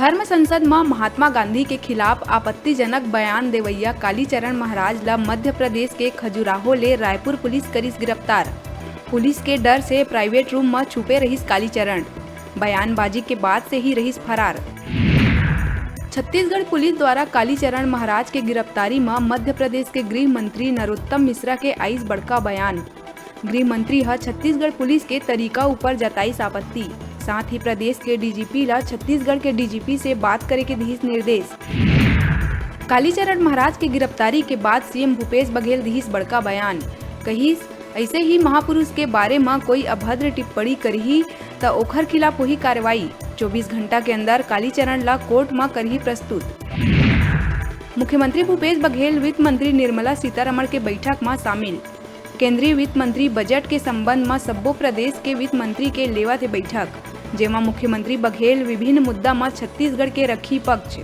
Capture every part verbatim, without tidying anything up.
धर्म संसद म महात्मा गांधी के खिलाफ आपत्तिजनक बयान देवइया कालीचरण महाराज ल मध्य प्रदेश के खजुराहो ले रायपुर पुलिस करिस गिरफ्तार। पुलिस के डर से प्राइवेट रूम म छुपे रहिस कालीचरण। बयानबाजी के बाद से ही रहिस फरार। छत्तीसगढ़ पुलिस द्वारा कालीचरण महाराज के गिरफ्तारी म मध्य प्रदेश के गृह मंत्री नरोत्तम मिश्रा के आइस बड़का बयान। गृह मंत्री ह छत्तीसगढ़ पुलिस के तरीका ऊपर जताइस आपत्ति। साथ ही प्रदेश के डीजीपी ल छत्तीसगढ़ के डीजीपी से बात करे के दिहिस निर्देश। कालीचरण महाराज के गिरफ्तारी के बाद सीएम भूपेश बघेल दिहिस बड़का बयान। कहिस, ऐसे ही महापुरुष के बारे म कोई अभद्र टिप्पणी करही, त ओखर खिलाफ होही कार्रवाई। चौबीस घंटा के अंदर कालीचरण ला कोर्ट म करही प्रस्तुत। मुख्यमंत्री भूपेश बघेल वित्त मंत्री निर्मला सीतारमण के बैठक म शामिल। केंद्रीय वित्त मंत्री बजट के संबंध म सब्बो प्रदेश के वित्त मंत्री के लेवत हे बैठक, जेमा मुख्यमंत्री बघेल विभिन्न मुद्दा म छत्तीसगढ़ के रखी पक्ष।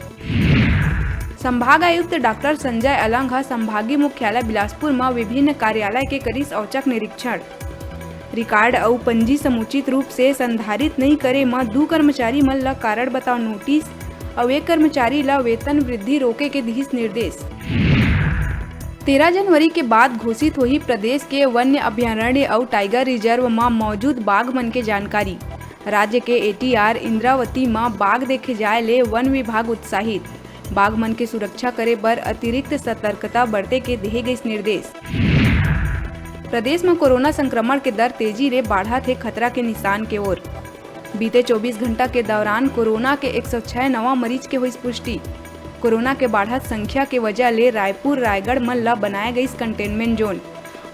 संभाग आयुक्त डॉक्टर संजय अलंग ह संभागीय मुख्यालय बिलासपुर म विभिन्न कार्यालय के करिस औचक निरीक्षण। रिकॉर्ड अउ पंजी समुचित रूप से संधारित नइ करे म दू कर्मचारी मन ल कारण बताओ नोटिस अउ एक कर्मचारी ल वेतन वृद्धि रोके के दिहिस निर्देश। तेरह जनवरी के बाद घोषित होही प्रदेश के वन्य अभयारण्य अउ टाइगर रिजर्व म मौजूद बाघ मन के जानकारी। राज्य के एटीआर इंद्रावती म बाघ देखे जाय ले वन विभाग उत्साहित। बाघ मन के सुरक्षा करे बर अतिरिक्त सतर्कता बरते के देहे गइस निर्देश। प्रदेश म कोरोना संक्रमण के दर तेजी ले बाढ़त हे खतरा के निशान के ओर। बीते चौबीस घंटा के दौरान कोरोना के एक सौ छह नवा मरीज के होइस पुष्टि। कोरोना के बाढ़त संख्या के वजह ले रायपुर, रायगढ़ मन ल बनाए गइस कंटेनमेंट जोन।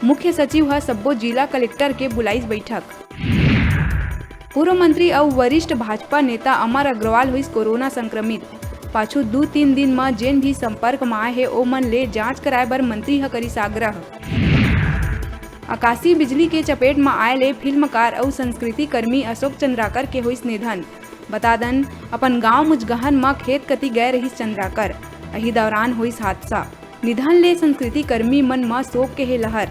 मुख्य सचिव ह सब्बो जिला कलेक्टर के बुलाइस बैठक। पूर्व मंत्री अउ वरिष्ठ भाजपा नेता अमर अग्रवाल होइस कोरोना संक्रमित। पाछू दू तीन दिन म जेन भी संपर्क म आए हे, ओमन ले जांच कराए बर मंत्री ह करिस आग्रह। आकाशीय बिजली के चपेट म आए ले फिल्मकार अउ संस्कृति कर्मी अशोक चंद्राकर के होइस निधन। बता दन, अपन गांव मुजगहन म खेत कति गए रहिस चंद्राकर। अही दौरान होइस हादसा। निधन ले संस्कृति कर्मी मन म शोक के हे लहर।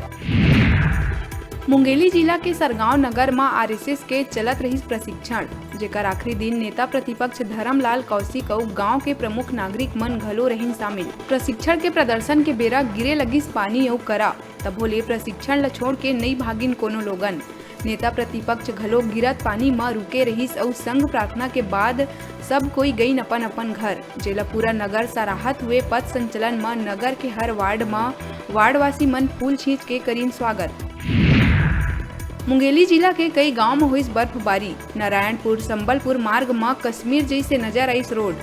मुंगेली जिला के सरगांव नगर म आरएसएस के चलत रहिस प्रशिक्षण, जेकर आखिरी दिन नेता प्रतिपक्ष धरमलाल कौशिक अउ गांव के प्रमुख नागरिक मन घलो रहिन शामिल। प्रशिक्षण के प्रदर्शन के बेरा गिरे लगिस पानी अउ करा, तभो ले प्रशिक्षण ल छोड़ के नइ भागिन कोनो लोगन। नेता प्रतिपक्ष घलो गिरत पानी म रुके रहिस अउ संघ प्रार्थना के बाद सब कोई गइन अपन-अपन घर, जेला पूरा नगर सराहत हुए पथ संचलन म नगर के हर वार्ड म वार्डवासी मन फूल छींच के करिन स्वागत। मुंगेली जिला के कई गांव म होइस बर्फबारी। नारायणपुर संबलपुर मार्ग म कश्मीर जइसे नजर आइस रोड।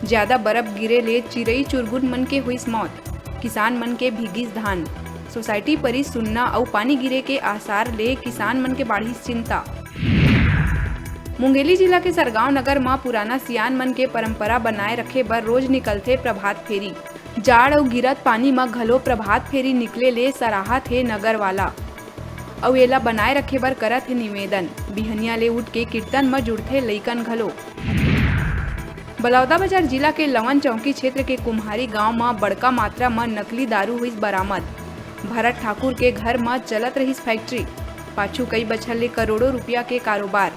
ज्यादा बर्फ गिरे ले चिरई चुरगुन मन के होइस मौत। किसान मन के भीगिस धान। सोसाइटी परिस सुन्ना अउ पानी गिरे के आसार ले किसान मन के बाढ़िस चिंता। मुंगेली जिला के सरगांव नगर म पुराना सियान मन के परंपरा बनाए रखे बर रोज निकलथे प्रभात फेरी। जाड़ अउ गिरत पानी म घलो प्रभात फेरी निकले ले सराहत हे नगर वाला, अउ एला बनाए रखे बर करत हे निवेदन। बिहनिया ले उठ के कीर्तन म जुड़थे लइकन घलो। बलौदाबाजार जिला के लवन चौकी क्षेत्र के कुम्हारी गांव म बड़का मात्रा म नकली दारू हुइस बरामद। भरत ठाकुर के घर म चलत रहिस फैक्ट्री, पाछू कई बछर ले करोड़ों रुपया के कारोबार।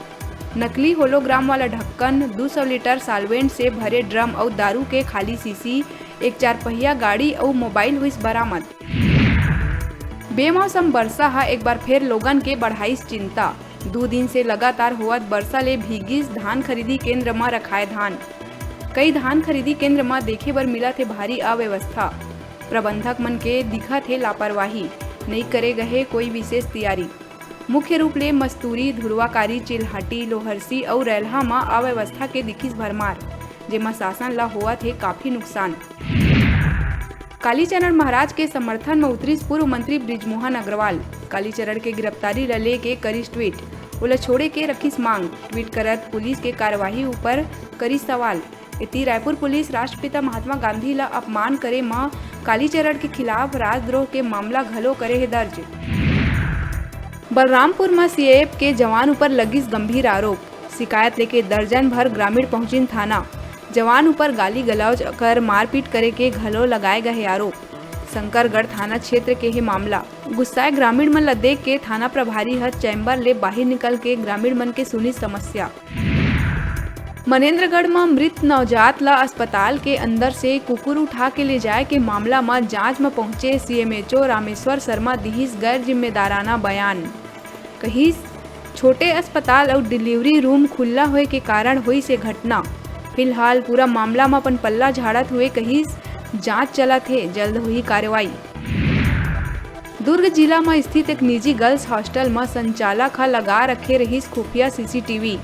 नकली होलोग्राम वाला ढक्कन, दू सौ लीटर साल्वेंट से भरे ड्रम अउ दारू के खाली शीशी, एक चारपहिया गाड़ी अउ मोबाइल हुइस बरामद। बेमौसम बरसा ह एक बार फेर लोगन के बढ़ाइस चिंता। दू दिन से लगातार होवत बरसा ले भीगिस धान खरीदी केंद्र म रखाए धान। कई धान खरीदी केंद्र म देखे बर मिलत हे भारी अव्यवस्था। प्रबंधक मन के दिखत हे लापरवाही, नइ करे गए हे कोई विशेष तियारी। मुख्य रूप ले मस्तूरी, धुरवाकारी, चिल्हाटी, लोहरसी अउ रैलहा म अव्यवस्था के दिखिस भरमार, जेमा शासन ल होवत हे काफी नुकसान। कालीचरण महाराज के समर्थन म उतरिस पूर्व मंत्री बृजमोहन अग्रवाल। कालीचरण के गिरफ्तारी ल लेके करिस ट्वीट, ओला छोड़े के रखिस मांग। ट्वीट करत पुलिस के कार्यवाही ऊपर करिस सवाल। एती रायपुर पुलिस राष्ट्रपिता महात्मा गांधी ल अपमान करे म कालीचरण के खिलाफ राजद्रोह के मामला घलो करे हे दर्ज। बलरामपुर म सीएएफ के जवान ऊपर लगिस गंभीर आरोप। शिकायत लेके दर्जन भर ग्रामीण पहुंचिन थाना। जवान ऊपर गाली गलौज कर मारपीट करे के घलो लगाए गए आरोप। शंकरगढ़ थाना क्षेत्र के हे मामला। गुस्साए ग्रामीण मन ल देख के थाना प्रभारी ह चैम्बर ले बाहिर निकल के ग्रामीण मन के सुनिस समस्या। मनेन्द्रगढ़ म मृत नवजात ल अस्पताल के अंदर से कुकुर उठा के ले जाए के मामला म जांच म पहुंचे सीएमएचओ रामेश्वर शर्मा दिहिस गैर जिम्मेदाराना बयान। कहिस, छोटे अस्पताल अउ डिलीवरी रूम खुल्ला होए के कारण होइस ए घटना। फिलहाल पूरा मामला म अपन पल्ला झाड़त हुए कहिस, जांच चलत हे, जल्द होही कार्रवाई। दुर्ग जिला म स्थित एक निजी गर्ल्स हॉस्टल म संचालक ह लगा रखे रहिस खुफिया सीसीटीवी।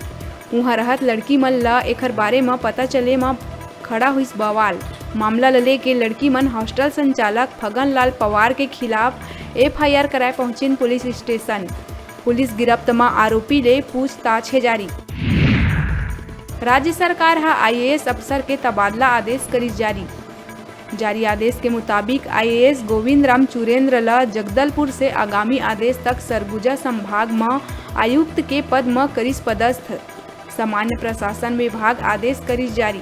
उहां रहत लड़की मन ल एखर बारे म पता चले म खड़ा होइस बवाल। मामला ल लेके लड़की मन हॉस्टल संचालक फगन लाल पवार के खिलाफ एफआईआर कराए पहुंचिन पुलिस स्टेशन। पुलिस गिरफ्त म आरोपी ले पूछताछ हे जारी। राज्य सरकार ह आईएएस अफसर के तबादला आदेश करिस जारी। जारी आदेश के मुताबिक आईएएस गोविंद राम चुरेंद्र ल जगदलपुर से आगामी आदेश तक सरगुजा संभाग म आयुक्त के पद म करिस पदस्थ। सामान्य प्रशासन विभाग आदेश करिस जारी।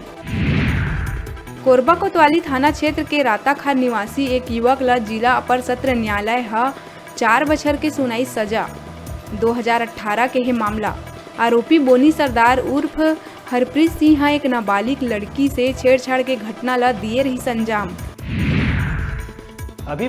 कोरबा कोतवाली थाना क्षेत्र के राताखार निवासी एक युवक ल जिला अपर सत्र न्यायालय ह चार बछर के सुनाई सजा। दो हजार अट्ठारह के हे मामला। आरोपी बोनी सरदार उर्फ हरप्रीत सिंह ह एक नाबालिग लड़की से छेड़छाड़ के घटना ल दिए रहिस अंजाम।